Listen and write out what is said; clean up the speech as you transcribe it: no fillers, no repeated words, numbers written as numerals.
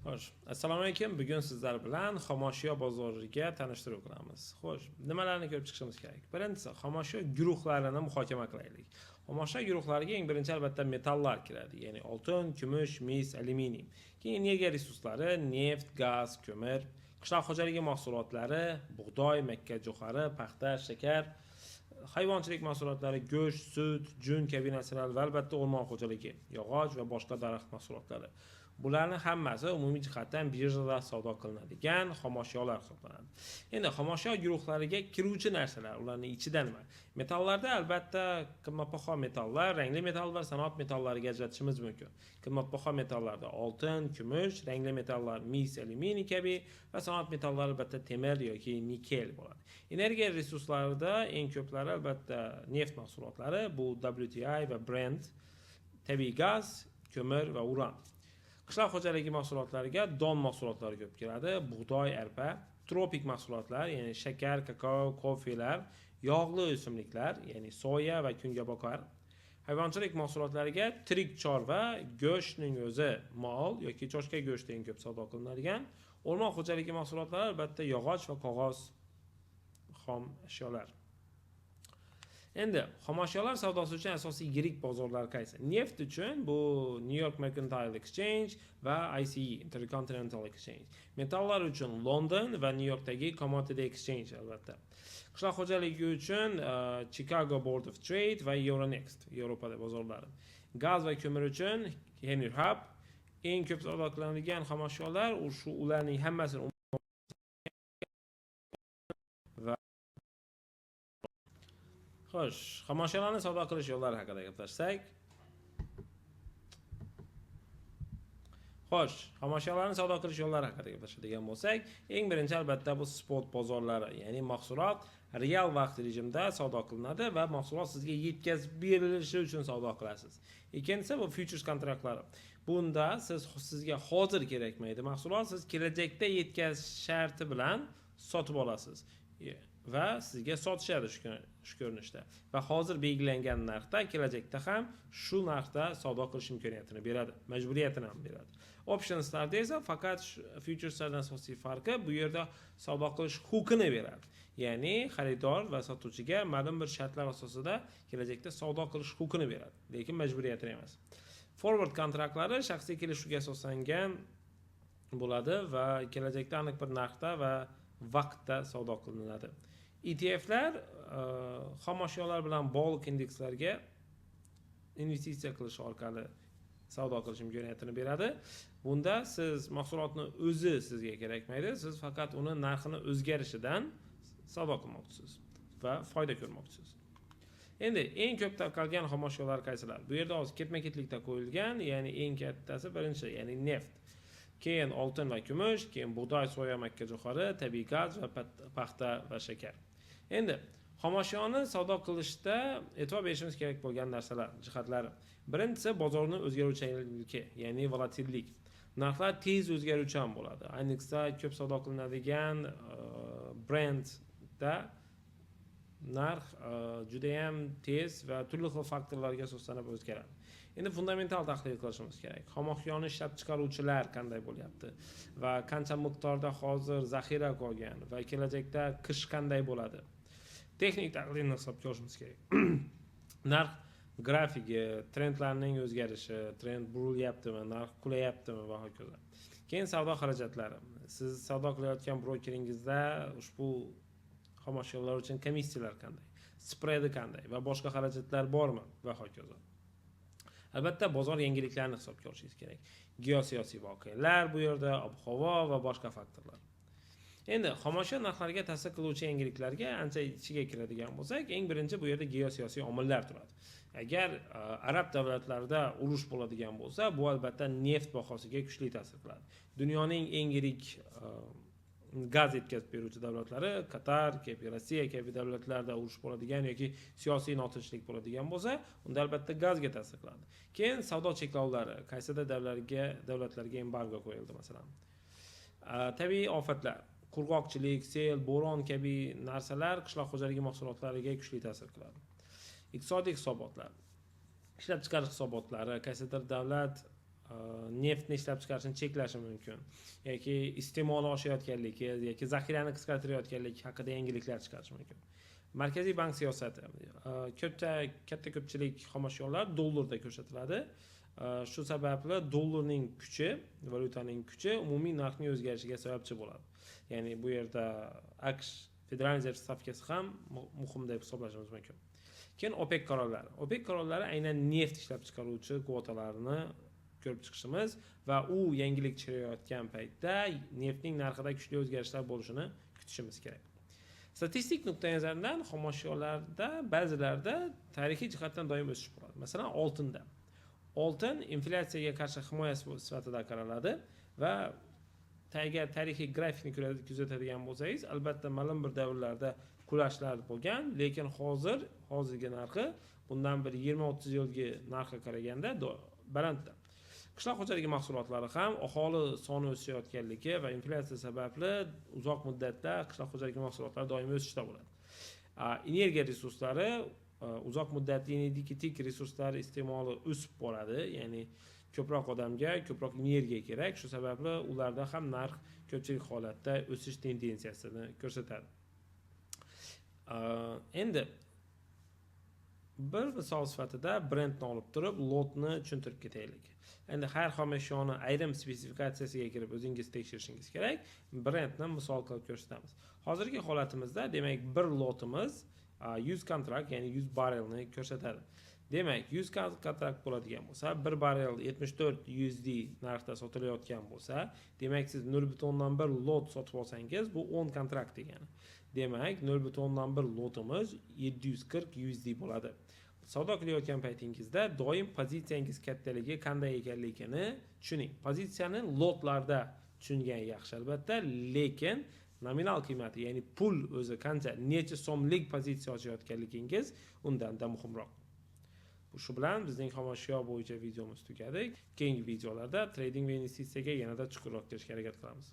Xo'sh, assalomu alaykum. Bugun sizlar bilan xomashyo bozoriga tanishtiruv qilamiz. Xo'sh, nimalarni ko'rib chiqishimiz kerak? Birinchisi, xomashyo guruhlarini muhokama qilaylik. Xomashyo guruhlariga eng birinchi albatta metallar kiradi, ya'ni oltin, kumush, mis, alyuminiy. Keyin energiya resurslari, neft, gaz, ko'mir, qishloq xo'jaligi mahsulotlari, bug'doy, makka jo'xori, paxta, shakar, hayvonchilik mahsulotlari, go'sht, sut, jun kabi narsalar va albatta o'rmon xo'jaligi, yog'och va boshqa daraxt mahsulotlari. Bularni hammasi umumiy jihatdan birjada savdo qilinadigan xomashyolar hisoblanadi. Endi xomashyo guruhlariga kiruvchi narsalar, ularning ichida nima? Metallarda albatta qimmatbaho metallar, rangli metallar, sanoat metallariga ajratishimiz mumkin. Qimmatbaho metallarda oltin, kumush, rangli metallar mis, alyuminiy kabi va sanoat metallari albatta temir yoki nikel bo'ladi. Energiya resurslarida eng ko'plari albatta neft mahsulotlari, bu WTI va Brent, tabiiy gaz, ko'mir va uran. Qishloq xo'jaligi mahsulotlariga don mahsulotlari ko'p keladi, bug'doy, arpa, tropik mahsulotlar, ya'ni shakar, kakao, kofelar, yog'li o'simliklar, ya'ni soya va kungaboqar. Hayvonchilik mahsulotlariga tirik chorva, go'shtning o'zi, mol yoki cho'chqa go'shti eng ko'p savdo qilinadigan. O'rmon xo'jaligi mahsulotlari albatta yog'och va qog'oz xom ashyolar. Endi xomashyolar savdosi uchun asosiy yirik bozorlar qaysi? Neft uchun bu New York Mercantile Exchange va ICE, Intercontinental Exchange. Metallar uchun London va New Yorkdagi Commodity Exchange albatta. Qishloq xo'jaligi uchun Chicago Board of Trade va Euronext, Yevropada bozorlari. Gaz va ko'mir uchun Henry Hub. Eng ko'p savdo qilinadigan xomashyolar shu ularning hammasini va. Xo'sh, xomashyolarni savdo qilish yo'llari haqida gaplashsak. Xo'sh, xomashyolarni savdo qilish yo'llari haqida gaplashadigan bo'lsak, eng birinchi albatta bu spot bozorlari, ya'ni mahsulot real vaqt rejimida savdo qilinadi va mahsulot sizga yetkazib berilishi uchun savdo qilasiz. Ikkinchisi bu futures kontraktlari. Bunda sizga hozir kerakmaydi mahsulot, siz kelajakda yetkazish sharti bilan sotib olasiz va sizga sotishadi shu ko'rinishda va hozir belgilangan narxda kelajakda ham shu narxda savdo qilish imkoniyatini beradi, majburiyatini ham beradi. Optionslarda esa faqat futureslardan asosiy farqi bu yerda savdo qilish huquqini beradi. Ya'ni xaridor va sotuvchiga ma'lum bir shartlar asosida kelajakda savdo qilish huquqini beradi, lekin majburiyatini emas. Forward kontraktlari shaxsiy kelishuvga asoslangan bo'ladi va kelajakda aniq bir narxda va vaqtda savdo qilinadi. ETFlar xomashyolar bilan bog'liq indekslarga investitsiya qilish orqali savdo qilish imkoniyatini beradi. Bunda siz mahsulotni o'zi sizga kerakmaydi, siz faqat uni narxini o'zgarishidan savdo qilmoqchisiz va foyda ko'rmoqchisiz. Endi eng ko'p tarqalgan xomashyolar qaysilar? Bu yerda hozir ketma-ketlikda qo'yilgan, ya'ni eng kattasi birinchi, ya'ni neft. Keyin oltin va kumush, keyin bug'doy, soya, makka jo'xori, tabiiy gaz va paxta va shakar. Endi xomashyoni savdo qilishda e'tibor berishimiz kerak bo'lgan narsalar, jihatlari. Birinchisi bozorni o'zgaruvchanligi, ya'ni volatillik. Narxlar tez o'zgaruvchan bo'ladi. Ayniqsa ko'p savdo qilinadigan Brentda narx judayam tez va turli xil faktorlarga asoslanib o'zgaradi. Endi fundamental tahlil qilishimiz kerak. Xomoshyoni ishlab chiqaruvchilar qanday bo'lyapti va qancha miqdorda hozir zaxira qolgan va kelajakda qish qanday bo'ladi. Texnik tahlilni hisobga olishimiz kerak. Narx grafigi, trendlarning o'zgarishi, trend burilyaptimi, narx qulayaptimi va hokazo. Keyin savdo xarajatlari. Siz savdo qilayotgan brokeringizda ushbu xomashyolar uchun komissiyalar qanday, spredi qanday va boshqa xarajatlar bormi va hokazo. Albatta bozor yangiliklarini hisobga olishingiz kerak. Geosiyosiy voqealar bu yerda, ob-havo va boshqa faktorlar. Endi xomashyo narxlariga ta'sir qiluvchi yangiliklarga ancha ichiga kiradigan bo'lsak, eng birinchi bu yerda geosiyosiy omillar turadi. Agar arab davlatlarida urush bo'ladigan bo'lsa, bu albatta neft bahosiga kuchli ta'sir qiladi. Dunyoning eng yirik gaz yetkazib beruvchi davlatlari Qatar kabi, Rossiya kabi davlatlarda urush bo'ladigan yoki siyosiy notinchlik bo'ladigan bo'lsa, unda albatta gazga ta'sir qiladi. Keyin savdo cheklovlari, qaysidir davlatlarga embargo qo'yildi masalan. Tabiiy ofatlar, qurg'oqchilik, sel, bo'ron kabi narsalar qishloq xo'jaligi mahsulotlariga kuchli ta'sir qiladi. Iqtisodiy hisobotlar, ishlab chiqarish hisobotlari, qaysidir davlat Neftni ishlab chiqarishni cheklashi mumkin yoki iste'moli oshayotganligi yoki zaxirani qisqartirayotganligi haqida yangiliklar chiqarishi mumkin. Markaziy bank siyosati. Ko'pcha katta ko'pchilik xomashyolar dollarda ko'rsatiladi. Shu sababli dollarning kuchi, valyutaning kuchi umumiy narxning o'zgarishiga sababchi bo'ladi. Ya'ni bu yerda AQSh federal rezerv stavkasi ham muhim deb hisoblashimiz mumkin. Keyin OPEC qarorlari. OPEC qarorlari aynan neft ishlab chiqaruvchi kvotalarni ko'rib chiqishimiz va u yangilik chiqarayotgan paytda neftning narxida kuchli o'zgarishlar bo'lishini kutishimiz kerak. Statistik nuqtai nazardan xomashyolarda ba'zilarida tarixiy jihatdan doim o'sish bo'ladi. Masalan, oltinda. Oltin inflyatsiyaga qarshi himoya sifatida qaraladi va agar tarixiy grafikni kuzatadigan bo'lsangiz, albatta ma'lum bir davrlarda qulashlar bo'lgan, lekin hozirgi narxi bundan bir 20-30 yilgi narxga qaraganda balandda. Qishloq xo'jaligi mahsulotlari ham aholi soni o'sayotganligi va inflyatsiya sababli uzoq muddatda qishloq xo'jaligi mahsulotlari doimiy o'sishda bo'ladi. Energiya resurslari, uzoq muddatli energetik resurslar iste'moli o'sib boradi, ya'ni ko'proq odamga ko'proq energiya kerak, shu sababli ularda ham narx ko'pchilik holatda o'sish tendensiyasini ko'rsatadi. Endi bir misol sifatida Brentni olib turib, lotni tushuntirib ketaylik. Endi har xomashyoni ayrim spesifikatsiyasiga kirib o'zingiz tekshirishingiz kerak. Brentni misol qilib ko'rsatamiz. Hozirgi holatimizda, demak, bir lotimiz 100 kontrakt, ya'ni 100 barrelni ko'rsatadi. Demak, 100 kontrakt bo'ladigan bo'lsa, bir barrel 74 USD narxda sotilayotgan bo'lsa, demak, siz 0,1 lot sotib olsangiz, bu 10 kontrakt degani. Demak, 0,1 lotimiz 740 USD bo'ladi. Savdo qilayotgan paytingizda doim pozitsiyangiz kattaligi qanday ekanligini tushuning. Pozitsiyani lotlarda tushungan yaxshi albatta, lekin nominal qiymati, ya'ni pul o'zi qancha, necha so'mlik pozitsiya ochayotganligingiz undanda muhimroq. Shu bilan bizning xomashyo bo'yicha videomiz tugadi. Keyingi videolarda trading va investitsiyaga yanada chuqurroq kirishga harakat qilamiz.